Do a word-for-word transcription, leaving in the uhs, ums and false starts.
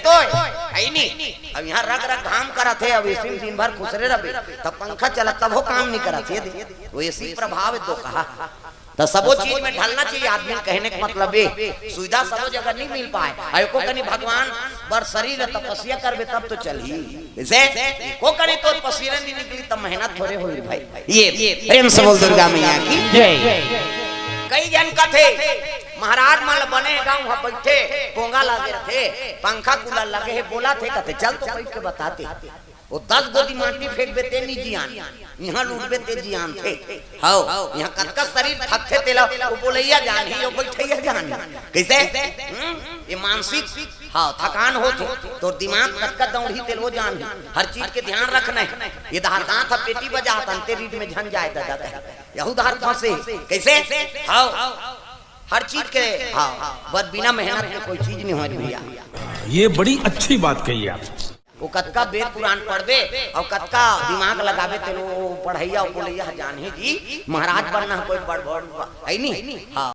ओए, है नी। अब यहाँ रग रग घाम करत हे, अब एसी में दिन भर खुसरे रहे, तब पंखा चलत, तब वो काम नहीं करत हे। वो एसी प्रभाव हे तो कहा। तो सबो चीज में ढलना चाहिए आदमी। कहने का मतलब ये, सुविधा सबो जगह नहीं मिल पाए। अउ एको कनी भगवान बर शरीर तपस्या करबे तब तो चलही। जैसे एको कनी तो पसीना नहीं निकली तब मेहनत थोड़े होई भाई। ये प्रेम से बोल दुर्गा मैया की। जय। कई जन कथे महाराज मन ल बने गांव ह बैठे, पोंगा लागे रथे, पंखा कूलर लगे हे, बोला थे कथे चल तो बैठ के बताते। वो दस गोदी माटी फेंकबे ते नी जियान, यहाँ लूटबे ते जियान थे। हव, यहाँ कतका शरीर थकथे तेला वो बोलैया जानही, वो बैठैया जानही। कैसे? हम्म? ये मानसिक, हाँ, थकान होथे। तोर दिमाग कतका दौड़ही तेल वो जानही। हर चीज के ध्यान रखना हे। ये दहार दांत ह पेटी बजात अंते रीढ़ में झन जाए दादा कहे। यहू दहार फंसे। कैसे? हव, हर चीज के, हाँ, बस बिना मेहनत के कोई चीज नहीं होय भैया। ये बड़ी अच्छी बात कही आप। वो कतका वेद पुराण पढ़बे अउ कतका दिमाग लगाबे तेल वो पढ़ैया, वो बोलैया जानही जी। महाराज बनना हे कोई बड़, बड़, है नी? हाँ।